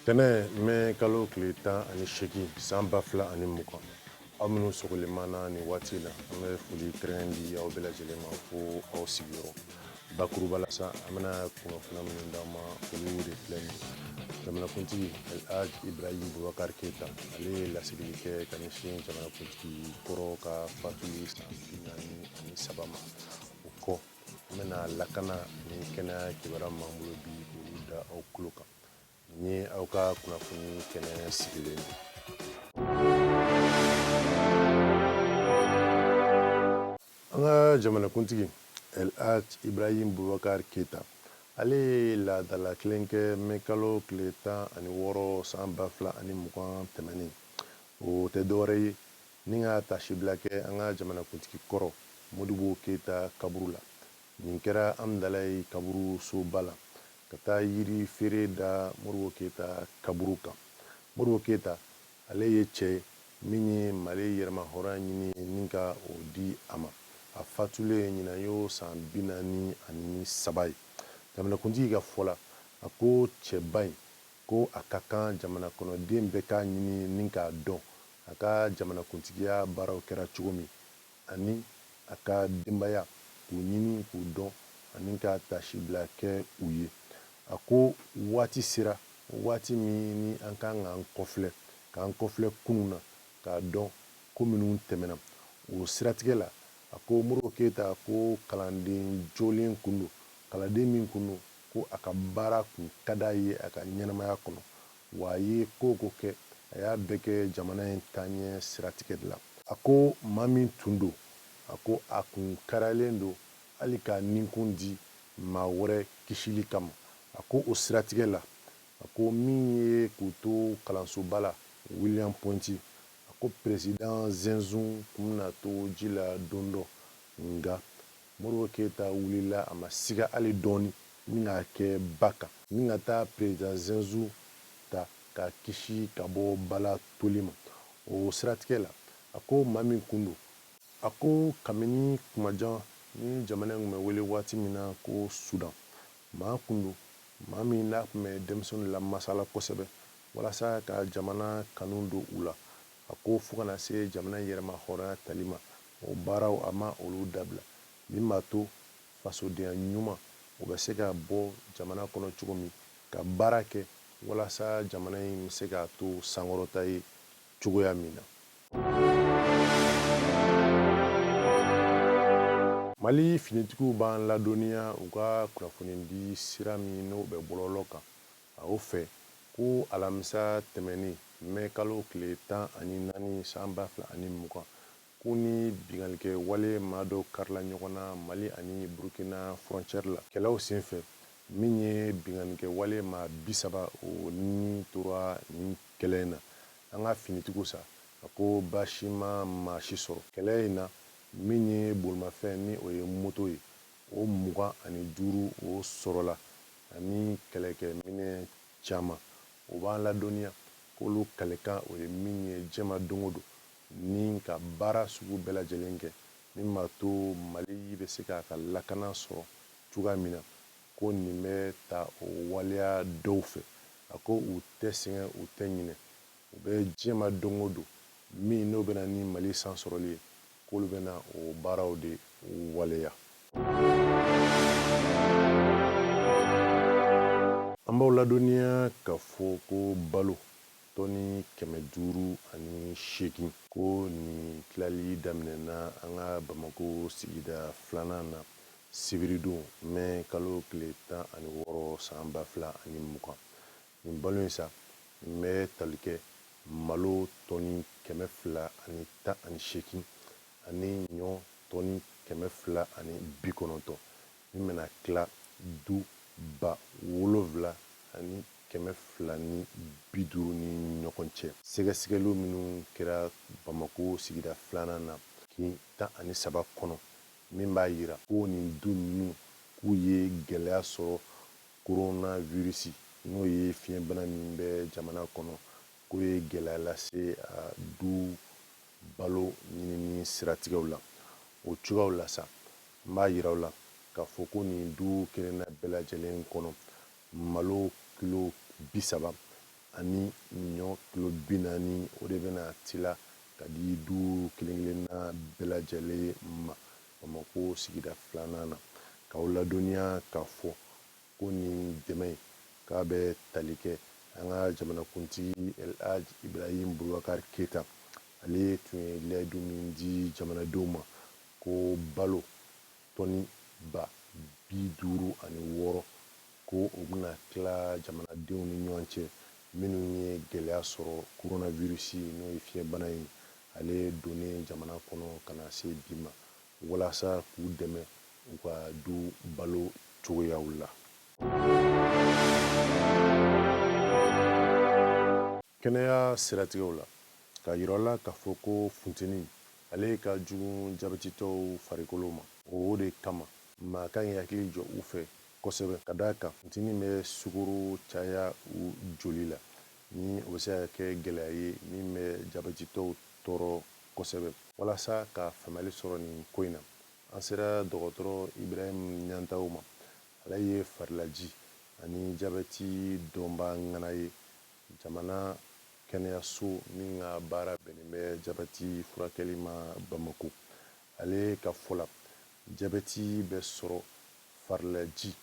Tɛnɛ mɛ kalo tile 18 san 2020, aw minnu sɔgɔlen b'an na nin waati la, an bɛ foli kɛrɛnkɛrɛn di aw bɛɛ lajɛlen ma fo aw sigiyɔrɔ. Bakuruba la sa, an bɛna kunnafoniya minnu d'aw ma, olu de filɛ nin ye. Jamanakuntigi El Hadj Ibrahim Boubacar Keita, ale ye lasegili kɛ ka ɲɛsin jamanakuntigi kɔrɔ ka fatuli san 43 ma. O kɔ, an bɛna lakana ni kɛnɛya kibaruya min b'an bolo bi, k'olu da aw tulo kan. Nin ye aw ka kunnafoni kɛnɛ sigilen ye. An ka jamanakuntigi El Hadj Ibrahim Boubacar Keita, ale ye laadala tilen kɛ mɛ kalo tile 16 san 2020 tɛmɛnen. O tɛ dɔwɛrɛ ye ni ka taasibila kɛ an ka jamanakuntigi kɔrɔ Modibo Keita kaburu la. Nin kɛra Amdalayi kaburu soba la, ka taa yiri feere da Modibo Keita kaburu kan. Modibo Keita, ale ye cɛ ye min ye Mali yɛrɛmahɔrɔnya ɲini ni ka o di a ma. A fatulen ɲinan y'o san 43 ye. Jamanakuntigi ka fɔ la, a ko cɛba in, ko a ka kan jamana kɔnɔden bɛɛ k'a ɲini ni k'a dɔn a ka jamanakuntigiya baaraw kɛra cogo min, ani a ka denbaya k'u ɲini k'u dɔn ani ka taasibila kɛ u ye. A ko waati sera, waati min ni an kan k'an kɔfilɛ, k'an kɔfilɛ kunun na, k'a dɔn ko minnu tɛmɛna. O siratigɛ la, a ko Modibo Keyita ko kalanden jolen kun don, kalanden min kun don ko a ka baara kun ka d'a ye a ka ɲɛnamaya kɔnɔ, wa a ye ko o ko kɛ, a y'a bɛɛ kɛ jamana in taaɲɛ siratigɛ de la. A ko maa min tun don, a ko a kun kariyalen don hali k'a ninkun di maa wɛrɛ kisili kama. A ko o siratigɛ la, a ko min ye k'u to kalansoba la William Ponty, a ko peresidan Zɛnzun kun bɛna to ji la don dɔ, nka Modibo Keyita wulila, a ma siga hali dɔɔni ni k'a kɛ ba kan ni ka taa peresidan Zɛnzun ta k'a kisi ka bɔ ba la toli ma. O siratigɛ la, a ko maa min kun don, a ko kabini kumajan ni jamana in tun bɛ wele waati min na ko Sudan, maa kun don, maa min n'a tun bɛ denmisɛnninw lamasala kosɛbɛ walasa ka jamana kanu don u la. A ko fo ka na se jamana yɛrɛmahɔrɔnya tali ma, o baaraw a ma olu dabila, min b'a to fasodenya ɲuman o bɛ se ka bɔ jamana kɔnɔ cogo min, ka baara kɛ walasa jamana in bɛ se k'a to sankɔrɔta ye cogoya min na. Mali finitigiw b'an ladɔnniya u ka kunnafonidi sira min n'o bɛ bɔlɔlɔ kan, a o fɛ ko alamisa tɛmɛnen mɛ kalo tile 14 san 2020, k'u ni binkannikɛ wale maa dɔw karila ɲɔgɔn na Mali ani Burukina frontière la. Kɛlɛw senfɛ, min ye binkannikɛ wale maa 30, o ni tora nin kɛlɛ in na. An ka finitigiw sa, a ko baasi ma maa si sɔrɔ kɛlɛ in na. Min ye bolimafɛn ni o ye moto ye, o 25 o sɔrɔla, ani kɛlɛkɛminɛn caman. O b'an ladɔnniya k'olu kalekan o ye min ye diɲɛ ma don o don, ni ka baara sugu bɛɛ lajɛlen kɛ min b'a to Mali bɛ se k'a ka lakana sɔrɔ cogoya min na, ko nin bɛ ta o waleya dɔw fɛ. A ko u tɛ sɛgɛn, u tɛ ɲinɛ, u bɛ diɲɛ ma don o don min n'o bɛna ni Mali san sɔrɔli ye, k'olu bɛna o baaraw de waleya. An b'aw ladɔnniya k'a fɔ ko balo tɔni 508, ko nin tilali daminɛna an ka Bamakɔ sigida filanan na sibiridon mɛ kalo tile 16 san 2020. Nin balo in sa, nin bɛ tali kɛ malo tɔni 218 ani ɲɔ tɔni 290, min bɛna tila du 7250 ni ɲɔgɔn cɛ. Sɛgɛsɛgɛliw minnu kɛra Bamakɔ sigida filanan na kin 13 kɔnɔ, min b'a yira ko nin du ninnu k'u ye gɛlɛya sɔrɔ coronavirus, n'o ye fiɲɛbana min bɛ jamana kɔnɔ, k'o ye gɛlɛya lase a du balo ɲinini siratigɛw la. O cogoyaw la sa, n b'a yira aw la k'a fɔ ko nin du kelenna bɛɛ lajɛlen kɔnɔ, malo kilo 30 ani ɲɔ kilo 40, o de bɛna tila ka di du kelen kelenna bɛɛ lajɛlen ma Bamakɔ sigida filanan na. K'aw ladɔnniya k'a fɔ ko nin dɛmɛ in k'a bɛ tali kɛ an ka jamanakuntigi El Hadj Ibrahim Boubacar Keita, ale tun ye layidu min di jamanadenw ma ko balo tɔni 56,000, ko o bɛna tila jamanadenw ni ɲɔgɔn cɛ minnu ye gɛlɛya sɔrɔ coronavirus, n'o ye fiɲɛbana ye, ale donnen jamana kɔnɔ ka na se bi ma, walasa k'u dɛmɛ u ka du balo cogoyaw la. Kɛnɛya siratigɛw la, k'a yira la k'a fɔ ko funteni ale ka jugu jabɛtitɔw farikolo ma. O de kama maa kan k'i hakili jɔ u fɛ kosɛbɛ, ka d'a kan funteni bɛ sukoro caya u joli la, ni o bɛ se ka kɛ gɛlɛya ye min bɛ jabɛtitɔw tɔɔrɔ kosɛbɛ. Walasa ka faamuyali sɔrɔ nin ko in na, an sera dɔgɔtɔrɔ Ibrahim Ɲantaw ma. Ale ye farilaji ani jabɛti dɔnbaa ŋana ye jamana kɛnɛyaso min ka baara bɛnnen bɛ jabɛti furakɛli ma Bamako. Ale ka fɔ la, jabɛti bɛ sɔrɔ farilaji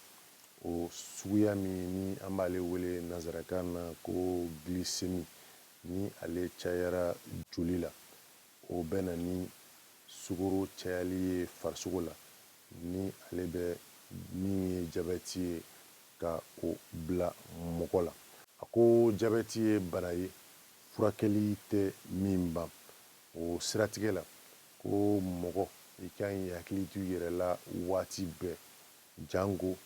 o suguya min ni an b'ale wele nansarakan na ko glycémie, ni ale cayara joli la, o bɛ na ni sukoro cayali ye farisogo la, ni ale bɛ min ye jabɛti ye ka o bila mɔgɔ la. A ko jabɛti ye bana ye furakɛli tɛ min ban. O siratigɛ la, ko mɔgɔ i ka ɲi hakili to i yɛrɛ la waati bɛɛ, janko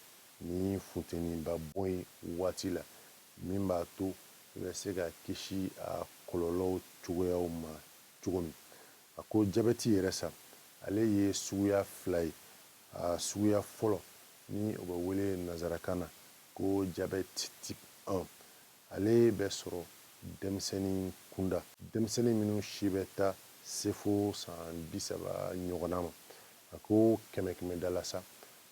ni funteniba bɔ ye waati la, min b'a to i bɛ se ka kisi a kɔlɔlɔw cogoyaw ma cogo min. A ko jabɛti yɛrɛ sa, ale ye suguya fila ye. A suguya fɔlɔ, ni o bɛ wele nansarakan na ko diabète type 1, ale bɛ sɔrɔ denmisɛnnin kunda, denmisɛnnin minnu si bɛ taa se fo san 30 ɲɔgɔnna ma. A ko kɛmɛ kɛmɛ da la sa,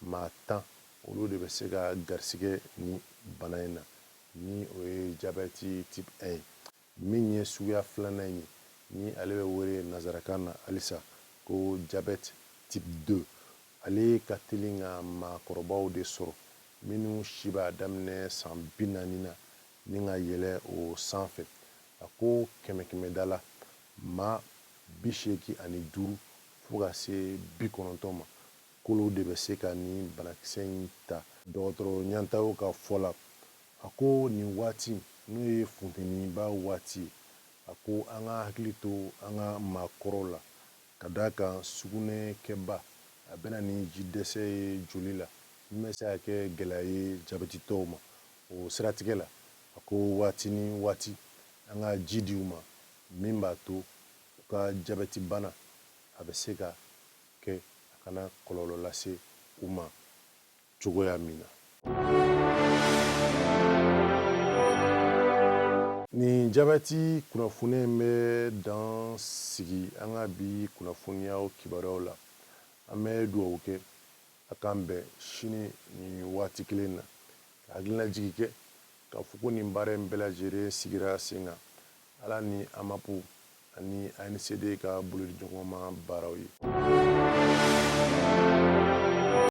maa 10, olu de bɛ se ka garisigɛ ni bana in na, ni o ye diabète type 1 ye. Min ye suguya filanan ye, ni ale bɛ wele nansarakan na halisa ko diabète type 2, ale ka teli ka maakɔrɔbaw de sɔrɔ minnu si b'a daminɛ san 40 na ni ka yɛlɛ o sanfɛ. A ko kɛmɛ kɛmɛ da la, maa 85 fo ka se 90 ma, k'olu de bɛ se ka nin banakisɛ in ta. Dɔgɔtɔrɔ Ɲantaw ka fɔ la, a ko nin waati n'o ye funteniba waati ye, a ko an ka hakili to an ka maakɔrɔw la, ka d'a kan sugunɛkɛba a bɛna ni ji dɛsɛ ye joli la, min bɛ se ka kɛ gɛlɛya ye jabɛtitɔw ma. O siratigɛ la, a ko waati ni waati an ka ji di u ma, min b'a to u ka jabɛti bana a bɛ se ka kɛ a kana kɔlɔlɔ lase u ma cogoya min na. Nin jabɛti kunnafoni in bɛ dan sigi an ka bi kunnafoniyaw kibaruyaw la. An bɛ dugawu kɛ a k'an bɛn sini nin waati kelen na, ka hakilinajigi kɛ k'a fɔ ko nin baara in bɛɛ lajɛlen sigira sen kan Ala ni AMAP ani ANCD ka bolodiɲɔgɔnma baaraw ye.